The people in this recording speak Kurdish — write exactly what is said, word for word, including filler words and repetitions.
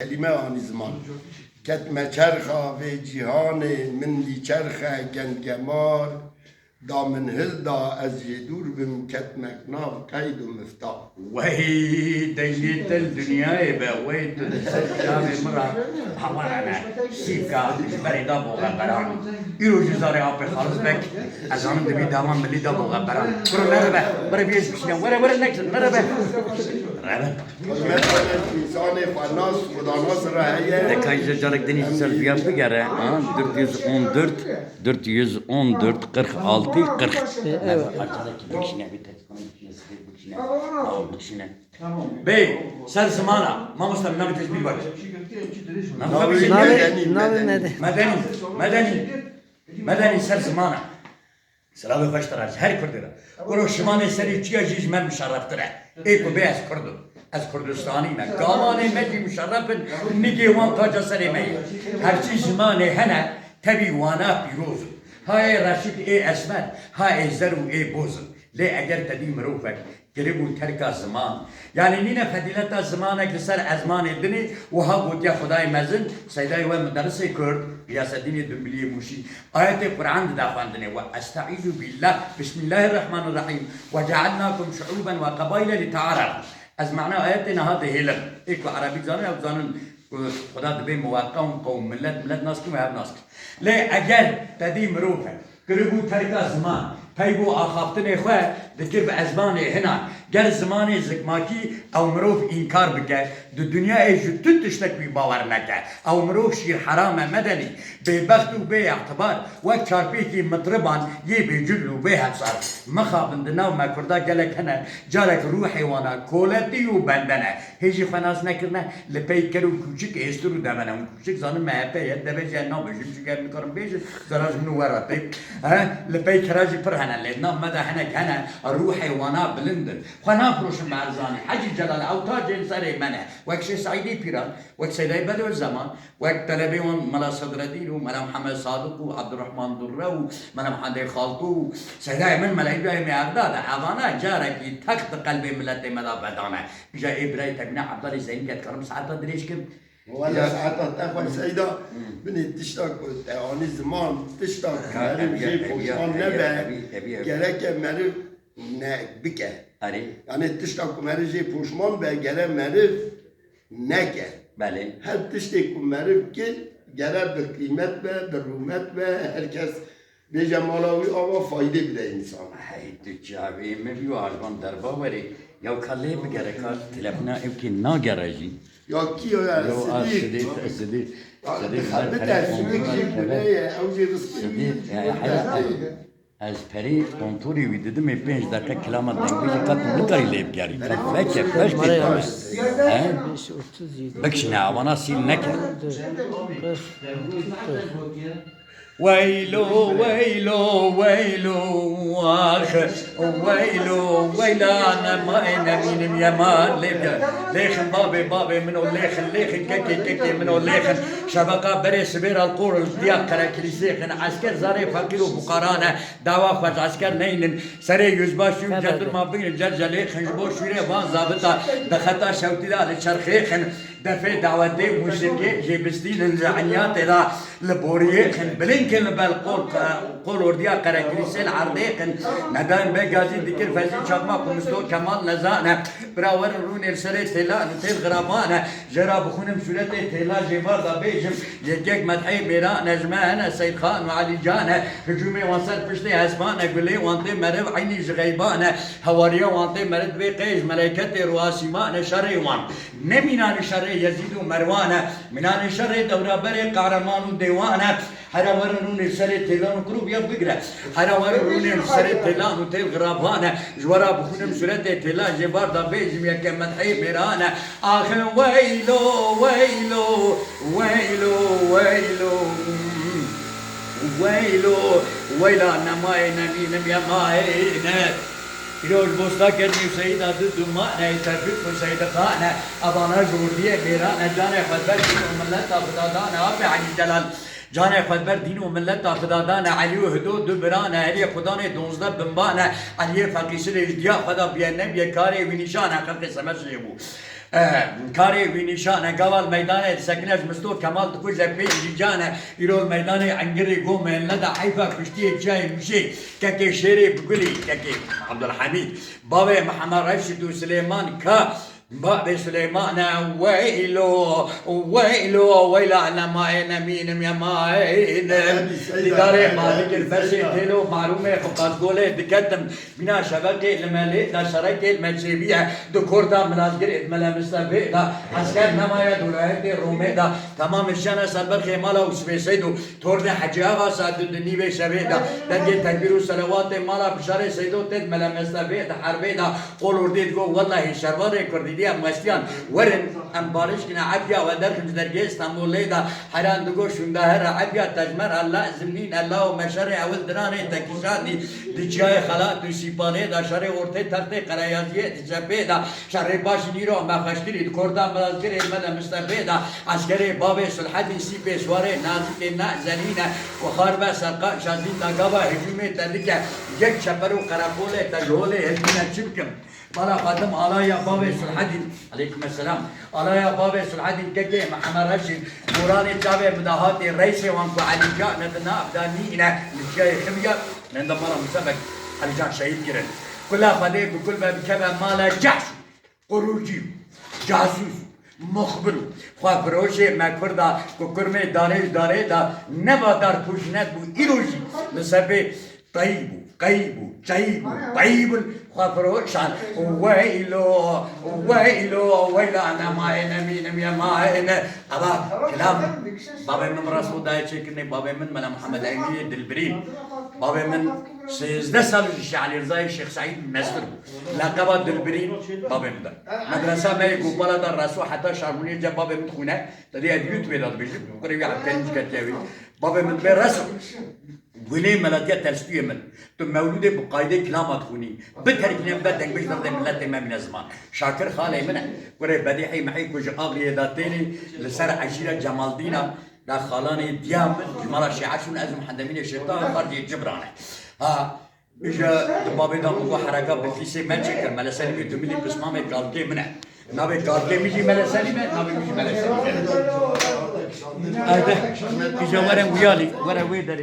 Kelîme anî ziman. Ketme çerxa vê cîhanê, min dî çerxe gengemar, da min hilda ez jê dûr bim, ketmek nav qeyd û mifta. Wey dengê te li dinyayê be, wey tu li ser çavê min re hewar hene. Sîvka ji berê da boxeberan. Îro jî zarê apê Xalis Beg, ez zanim dibî dama milî da boxeberan. Biro nere be, bire viyê ji bişîne, were were nekin, nere be. Rebe. Hikmet Xelef, însanê xwenas, xudanas re heye. Te ka ji carek dinî ji ser viya bigere, ha? Dört yüz on dört, dört yüz on dört, kırk altı, kırk. Evet. Carek bikişîne, bir tek sana bikişîne, sıfır bikişîne, al bikişîne. Bê, ser zimana, mamosta min navê te ji bîr bak. Navê Navê, Medenî, navê Medenî. Medenî. Medenî, Medenî. Medenî ser zimana. Silavê xweş te re ji her Kurdê re. Wero şimanê serî çiya jî ji me mişerreftir e. Ê ku bê ez Kurd im. Ez Kurdistanî me. Gamanê me jî mişerref in. Nigê wan taca serê me ye. Herçî zimanê hene, tevî wana pîroz in. Ha ê reşik ê esmer, ha ê zer û ê boz in. Lê eger te dî mirovek girib û terka ziman, yanî nîne fedîleta zimanek li ser ezmanê dinê, wiha gotiye Xwedayê mezin, Seydayê we muderisê Kurd, Giyasedînê Dumbiliyê Mûşî, ayetê Quran dida xwendinê, we estaizu billah, bismillahirrahmanirrahîm, ve cealnakum şuuben ve qabaile li tearafû. Ez mana ayetê niha dihêlim. Ê ku erebî zanin, ew zanin ku Xweda dibê muweqqe û qewm, millet, millet nas kim û hev nas kim. Lê eger te dî mirov e, kiribû terka ziman, pey bû axaftinê xwe dikir bi ezmanê hinan. Ger zimanê zikmakî ew mirov înkar bike, di dinyayê ji tu tiştek wî bawer neke. Ew mirov şîr heram e, Medenî. Bêbext û bê îtibar, wek çarpêkî mitriban yê bêcudl û bê hevsar. Mixabin di nav me Kurda gelek hene, carek ruhê wana koletî û bende ne. Hê jî xwe nas nekirine, li pey ker û kûçik êstir û devene. Hûn kûçik zanin M H P ye, devê jî ez nabêjim, çunke ez nikarim bêjim, zara ji min û we re tê. He, li pey kera jî pir hene, lê di nav me de hinek hene, ruhê wana bilind in. Xwe nafiroşin bi erzanî. Hecî Celal, ew tacên serê me ne. Wek Şêx Seîdê Pîran, wek Seydayê Bediüzzeman, wek telebê wan Mela Sedredîn û Mela Mihemed Sadiq û Ebdurrehman Durre û Mela Mihemedê Xalto û Seydayê min Mela Îbrahîmê Erdal e. Evana carekî text di qelbê miletê me de vedane. Îja ê birayê te bîne Ebdalê Zeynî ke dikarim saeta dirêj kim. Wele saeta te xweş Seyda. Hmm. Binê tişta ku te anî ziman, tişta ku Ha, meriv eviya, jê eviya, poşman eviya, nebe, eviya, eviya. Gereke meriv ne bike. Erê. Yanî tişta ku meriv jê poşman be, gere meriv neke. Belê. Her tiştê ku meriv kir, gere bi qîmet be, bi rûmet be, her kes bêje mala wî ava faydê bide însan. Hey, tu çavê min bî û arvan derba werê. Ya ka lê bigere ka telefona ew kê nagere jî. Ya kî ya Yo, a Sidîq? Sidîq, Sidîq, Ya, Sidîq, dixebite, her Sidîq jî keve. Gune ye, ew jî rizqî Sidîq, wî e, jî heyat. Gune ye. Ez perî kontûrê wî didim, ê pênc deqe kilama dengbêjî ka tu nikarî lê bigerî. Ka veke, veke. He? Bikişine, avana sîl neke. Weylo, weylo, weylo, ax, weylo, weyla, nema ê nemînim yema, lêke, lêxin babê, babê min o, lêxin, lêxin kekê, kekê min o, lêxin, şebeqa berê sibêra qor, diya qerekilîsêxin, esker zarê feqîr û buqarane, dawa xwe ji esker neynin, serê yüzbaşî û cedurma bigrin, cercelêxin, ji bo şûrê van zabita, di xeta şewtî de li çerxêxin, Defê dawetê û mûşekê jê bistînin ji enyatê de li boriyê xin, bilinkên li ber qol, qol ordiya qerekirîsê li erdê xin. Nedan Beg Gazî dikir Fezî Çakmak û Misto Kemal nezane. Bira werin rûnê li serê têlan û têl xirabane. Jê ra bixwînim sûretê têla jê bar da bêjim. Yek yek medhê mêrane ji me hene Seydxan û Elî Can e. Hicûmê wan ser piştê hespan e. Gulê wan tê meriv eynî ji xeyban e. Hewariya wan tê meriv divê qey ji meleketê ro asîman e şerê wan. Ne mînanê şerê Yezîd û Merwan e, mînanê şerê dewraberê qehreman û dêwan e. Here werin rûnê serê têlan û qirûbiya bigire. Here werin rûnê serê têlan û têl xiraban e. Ji we ra bixwînim sûretê têlan jê bar da bêjim yeke medhê mêran e. Axin weylo, weylo, weylo, weylo. Weylo, weyla nemayê nemînim yemayê ne. Îro ji Bosta Kernî û Seyîda du duman e, Tevfîq û Seyîdixan e, evana ji ordiyê mêran e, canê xwe ber dîn û mileta fida dane, apê Elî Celal. Canê xwe ber dîn û mileta fida dane, Elî û Hido du biran e, Elî Qudanê donzdeh bimban e, Eliyê Feqî Silê ji diya xwe da biye nebiye karê wî nîşan e, xelkê Semer ji jê bû. Eh, karê wî nîşan e, gava li meydanê disekine ji Misto Kemal dikuje pê jî can e. Îro li meydanê Engirê Gomê ne de heyfa kuştiyê çiyayê Mûşê, kekê Şêrê Bigulî, kekê Abdulhamîd, bavê Mihemed Reşîd û Silêman Ka, bavê Silêman e, weylo, weylo, weyla ne mayê ne mînim ye mayê ne. Dîdarê ma dikir beşê têlo marûmê xwe qazgolê diketim. Bîna şeveqê li me lê da şerekê li me çêbiye. Di korta Milazgirê di Mele Mistefê da esker nemaye di wilayetê Romê da. Temamê şiyane ser berxê mala û sibê Seydo. Tordê Hecî Axa saet du di nîvê şevê da. Dengê tekbîr û selewatê mala bişarê Seydo tê di Mele Mistefê di herbê da. Qol û dê digo wellahî şervanê kurdî diye mestiyan. Werin em barişkine efiya we derxin ji dergê Stenbolê da. Heran digo şûnda here efiya tecmer Allah zimnîn Allah û meşerê ewil diranê tekişandî. Di çiyayê Xelat û Sîpanê da şerê ortê textê Qereyaziyê di cepê da şerê baş nîro me xweşkirî di korda Mirazgirê me de Mistefê da eskerê bavê Sulhedîn Sîpê Suwarê Nazikê Nazenîne û xarbe serqa şazîn da gava hicûmê te dike yek çeper û qereqolê te ji holê hicûne çi bikim? Bala Fatim alaya bavê Sulhedîn, aleykum esselam, alaya bavê Sulhedîn kekê Mihemed Reşîd, goranê çavê min de hatê reysê wan ku Elî Can ne di nav de nîne li çiyayê Xiviya, ne de mala Musebek Elî Can şehîd kirin. Kula Xwedê bi kul ve bikeve mala cehş, qurûcî, casûs, muxbir û xwefiroşê me Kurda ku kurmê darê ji darê de neva dar pûj nebû, îro jî li sefê Teyîb û qeyb û çeyb û teyîb û xwefiroşan. Weylo, weylo, weyla ne mayê ne mînim ye mayê ne. Eva kilam, bavê min Resul dayê çêkirinê, bavê min Mela Mihemed Emînê Dilbirîn. Bavê min sêzdeh sal ji Şêx Elî Rizayê Şêx Seîd mestir bû. Leqeba Dilbirîn bavê min da. Medresa me yê Gopala da Resul heta Şarmûniyê cem bavê min dixwîne. Te dê ez YouTube da dibêjim. Kurê wî Ebdulkerim ketiye wî. Bavê min dibê Resul. Gunê melatiya telstûyê min. Tu mewlûdê bi qaydê kilama dixwînî. Biterkîne bibe dengbêj derdê miletê me mîne ziman. Şakir xalê min e. Kurê Bedîhî Mehî ku ji Axriyê de tênê li ser eşîra Cemaldîna da xalanê diya min ji mala Şêx Eşûn ez û Mihemed Emînê Şêxta Xarcê Cibran e. Ha, îja di bavê da min got hereka Bilqîsê me çêkir. Mele Selîmê Dumilî pismamê kalkê min e. Navê kalkê min jî Mele Selîm e, navê min jî Mele Selîm e. Ayde, îja were wiyalî, were wê derê.